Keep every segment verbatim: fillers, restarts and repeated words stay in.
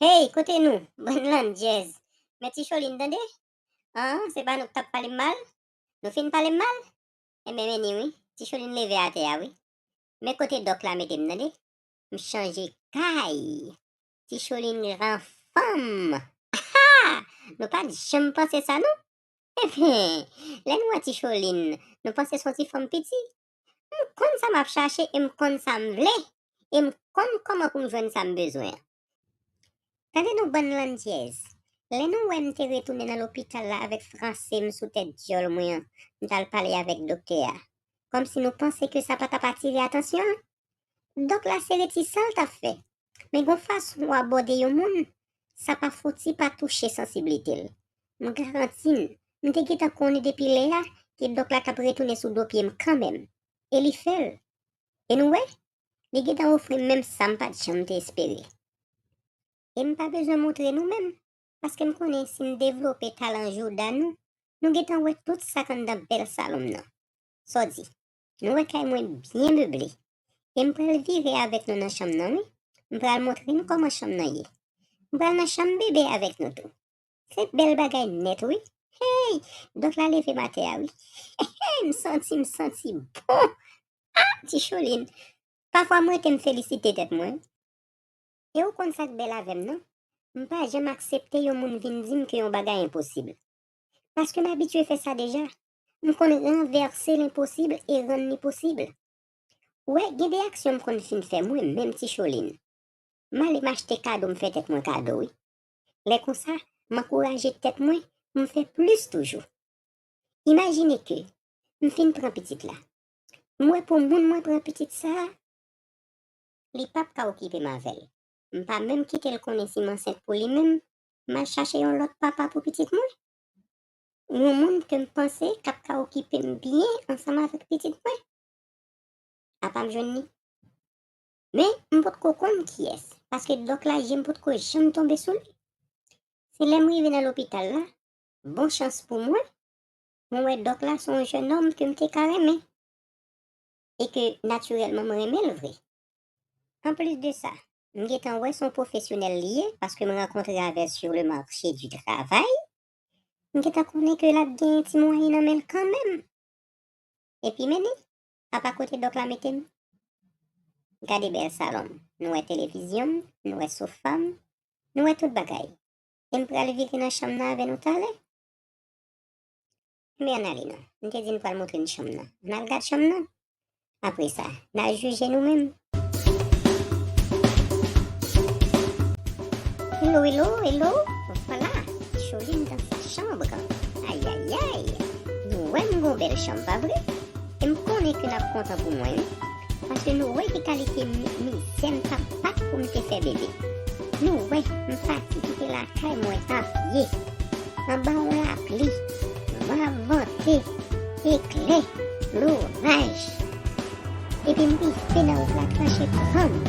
Hey, kote nou? Bann landyèz. Men Ti Cholin tande? An, se pa nou k t ap pale m mal? Nou fin pale m mal? Enben, men ni wi, Ti Cholin leve atè a wi. Men kote dòk la mete m tande? M chanje kay. Ti Cholin gran fanm. Aha! Nou pa t janm panse sa non? Enben, lè nou wè Ti Cholin, nou panse se yon ti fanm piti. M konn sa m ap chache e m konn sa m vle. E m konn kòman pou m jwenn sa m bezwen an. Tande non bann landyèz. Lè nou wè m te retounen nan lopital la avèk franse m sou tèt dyòl mwen an, m t al pale avèk doktè a. Kòmsi nou panse ke sa pa t ap atire atansyon l? Dòk la se retisan l t ap fè. Men gon fason w abòde yon moun, sa pa fouti pa touche sansiblite l. M garanti n, m te gentan konnen depi lè a ke dòk la t ap retounen sou do pye m kanmenm. E li fè l. E nou wè, li gentan ofri m menm sa m pa t janm te espere. E m pa bezwen montre nou menm, paske m konnen si n devlope talan jouda nou, nou gentan wè tout sa k anndan bèl salon m nan. Sa w di? Nou wè kay mwen byen meble. E m pral vire avèk nou nan chanm nan wi. M pral montre nou kòman chanm nan ye. M pral nan chanm bebe avèk nou tou. Se bèl bagay nèt wi. Hey! Dòk la leve m atè a wi. M santi, m santi bon. Ah, Ti Cholin. Pafwa m rete m felisite tèt mwen. E ou konn sa k bèl avè m non? M pa janm aksepte yon moun vin di m ke yon bagay enposib. Paske m abitye fè sa deja. M konn ranvèse lenposib e rann li posib. Ou wè, gen de aksyon m konn fin fè mwen menm Ti Cholin. M ale m achte kado, m fè tèt mwen kado wi. Lè konsa, m ankouraje tèt mwen pou m fè plis toujou. Imajine ke m fin pran pitit la. M wè pou moun mwen pran pitit sa a, li p ap ka okipe m avè l. M pa menm kite l konnen si m ansent pou li menm, m al chache yon lòt papa pou pitit mwen. Yon moun ke m panse k ap ka okipe m byen ansanm avèk pitit mwen. Apa m jwenn li? Men, m potko konn kiyès, paske dòk la je m potko janm tonbe sou li. Se lè m rive nan lopital la, bon chans pou mwen, mwen wè dòk la se yon jennonm ke m te ka renmen. E ke natirèlman m renmen l vre. Anplis de sa, m gentan wè se yon pwofesyonèl li ye, paske m rankontre avè l sur le marché du travail. M gentan konnen ke l ap gen ti mwayen nan men l kanmenm. Epi men ni, apa kote dòk la mete m? Gade bèl salon m. Nou wè televizyon m, nou wè sofa m, nou wè tout bagay. E m pral vire nan chanm nan avè nou talè. Men ann ale non. M te di n pral montre n chanm nan. Ann al gad chanm nan. Apre sa, n a jije nou menm. Hello, hello, hello. Vwala, Cholin dans sa chambre. Ayayay. Nou wè m gon bèl chanm, pa vre? E m konnen ke n ap kontan pou mwen, wi. Paske nou wè ki kalite mi-, mizè m t ap bat pou m te fè bebe. Nou wè m pati kite lakay mwen apye. Anba yon lapli, van vante, eklè, loraj. Epi m rive nan wout la, tranche pran m.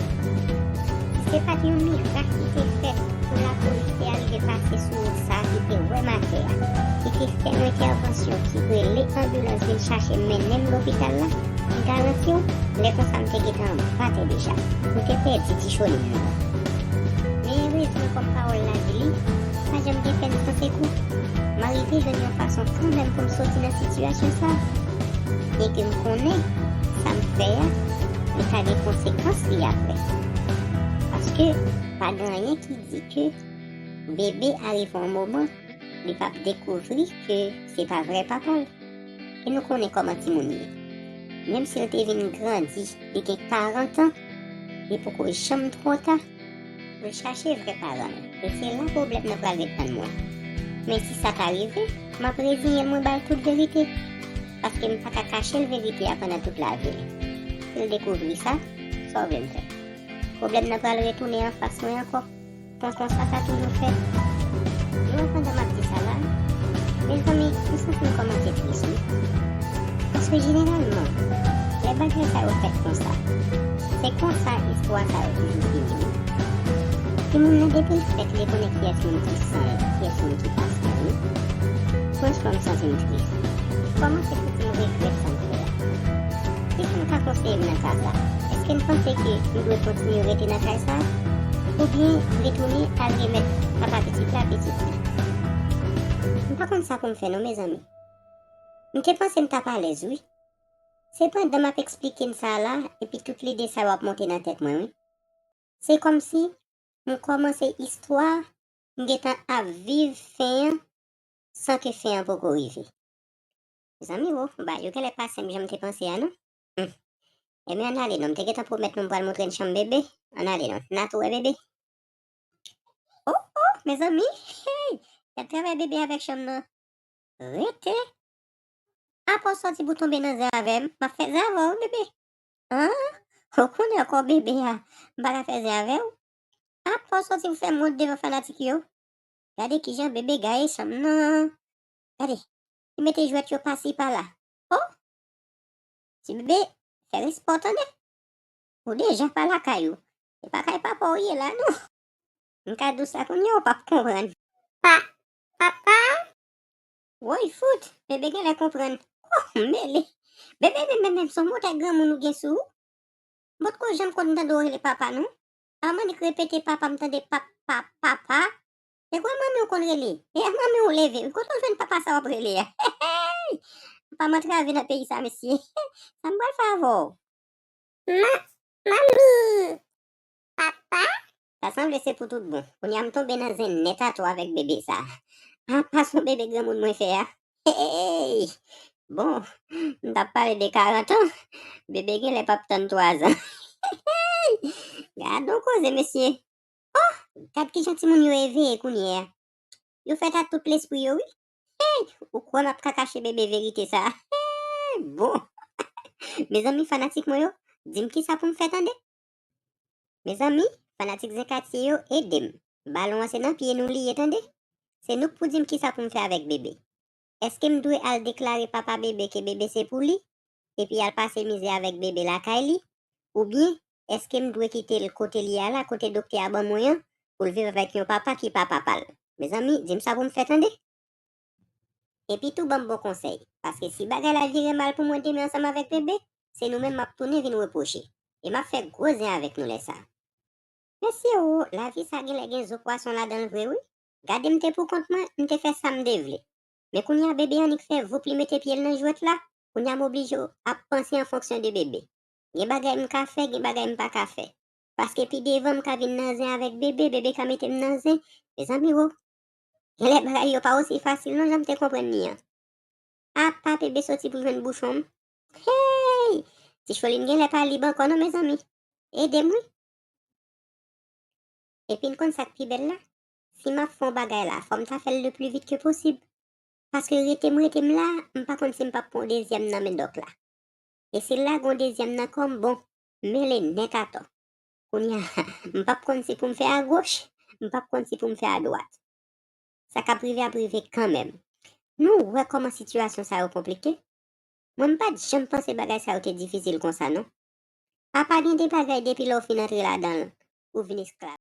Si se pa t yon mirak ki te fèt pou lapolis te arive pase sou wout sa a ki te wè m atè a, ki te fè yon entèvansyon, ki rele anbilans vin chache m mennen m lopital la, m garanti w, lè konsa m te gentan anba tè deja. M te pèdi Ti Cholin nan. Men erezman, kòm pawòl la di li, pa janm gen pèn san sekou. M arive jwenn yon fason kanmenm pou m soti nan sitiyasyon sa a. Byenke m konnen sa m fè a, li ka gen konsekans li apre. Paske pa gen anyen ki di ke bebe a rive yon moman, li p ap dekouvri ke se pa vrè papa l. E nou konnen kòman timoun ye. Menm si l te vin grandi, li gen karant an, li poko janm twò ta pou l chache vrè paran l. E se la pwoblèm nan pral ret tann mwen. Men si sa ta rive, m ap reziyen l, mwen ba l tout verite. Paske m pa ka kache l verite a pandan tout lavi l. Si l dekouvri sa, sa w vle m fè? Pwoblèm nan pral retounen anfas mwen ankò. Bon, konsa sa toujou fèt. Yon pandan m ap di sa la, mezanmi, m santi m kòmanse tris, wi. Paske jeneralman, lè bagay sa yo fèt konsa, se konsa istwa sa yo toujou fini, wi. Timoun nan, depi l fèt, li konnen kiyès moun ki san l, kiyès moun ki pa san l, wi. Franchman, m santi m tris. M kòmanse santi m regrèt sa m fè a. Kisa n ka konseye m nan ka sa a? Èske n panse ke m dwe kontinye rete nan kay sa a? Oubyen retounen al remèt papa pitit la pitit li. M pa konn sa pou m fè non, mezanmi. M te panse m t ap alèz, wi. Sepandan, m ap eksplike n sa la, epi tout lide sa yo ap monte nan tèt mwen, wi. Se kòmsi m kòmanse istwa, m gentan ap viv fen an, san ke fen an poko rive. Mezanmi wo, bagay yo genlè pa senp jan m te panse a non. Hmm. Ebyen, ann ale non, m te gentan pwomèt nou m pral montre n chanm bebe. Ann ale non, n a tou wè bebe. Oh, oh, mezanmi, hey, y ap travay bebe avèk chanm nan. Rete. Apa w sòti pou tonbe nan zen avè m, m ap fè zen avè w, bebe. An? Ou konnen ankò bebe a, m pa ka fè zen avè w. Apa w sòti pou fè m wont devan fanatik yo. Gade kijan bebe gaye chanm nan. Gade, li mete jwèt yo pasi pala. Oh! Ti bebe, fè respè w tande. Ou deja pa lakay ou. Se pa kay papa w ye la non. M ka di w sa kounye a ou p ap konprann. Pa, papa? Woy fout, bebe genlè konprann. Oh, mele. Bebe menm menm menm se yon motè granmoun ou gen sou ou. M potko janm konn tande w rele papa non. Ann annik repete papa m tande pap pap papa. Se kwa manmi w konn rele? E a manmi w leve wi. Kote w jwenn papa sa w ap rele a? Hey! Pa m antrave nan peyi sa mesye. Sa m pral fè avè w? Ma, manmi, papa? Sa sanble se pou tout bon. Kounye a m tonbe nan zen nèt atò avèk bebe sa. Apa se yon bebe granmoun mwen fè a? Hey! Bon, m t ap pale de karant an, bebe genlè p ap tann twazan. Gad on koze mesye. Oh, gad kijan timoun yo eveye kounye a. Yo fèt ak tout lespri yo wi. Hey, ou kwè m ap ka kache bebe verite sa? Hey, bon. Mezanmi fanatik mwen yo, di m kisa pou m fè tande. Mezanmi, fanatik Zen Katye yo, ede m. Balon an se nan pye nou li ye tande. Se nou k pou di m kisa pou m fè avèk bebe. Èske m dwe al deklare papa bebe ke bebe se pou li, epi al pase mizè avèk bebe lakay li? Oubyen, èske m dwe kite l kote l ye a la, kote doktè a ban mwen an, pou l viv avèk yon papa ki pa papa l? Mezanmi, di m sa pou m fè tande. Epi tou ban m bon konsèy, paske si bagay la vire mal pou mwen demen ansanm avèk bebe, se nou menm m ap tounen vin repwoche. E m ap fè gwo zen avèk nou lè sa. Mesye o, lavi sa genlè gen zo pwason ladan l vre wi. Gade m te pou kont mwen, m te fè sa m te vle. Men kounye a bebe annik fè voup li mete pye l nan jwèt la, kounye a m oblije ap panse an fonksyon de bebe. Gen bagay m ka fè, gen bagay m pa ka fè. Paske pi devan m ka vin nan zen avèk bebe, bebe ka mete m nan zen. Mezanmi wo, genlè bagay yo pa osi fasil non jan m te konprann li an. Apa bebe soti pou jwenn bouchon m? Hey! Ti Cholin genlè pa lib ankò non mezanmi. Ede m wi. Epi n konn sa k pi bèl la? Si m ap fè yon bagay la, fò m ta fè l le pli vit ke posib. Paske rete m rete m la, m pa konn si m p ap pran yon dezyèm nan men dòk la. E si l lage yon dezyèm nan kò m, bon, m mele nèt atò. Kounye a, m p ap konn si pou m fè agoch, m p ap konn si pou m fè adwat. Sa k ap rive ap rive kanmenm. Nou wè kòman sitiyasyon sa yo konplike? Mwen m pa t janm panse bagay sa yo te difisil konsa non. Apa gen de bagay depi lè w fin antre ladan l, ou vin esklav.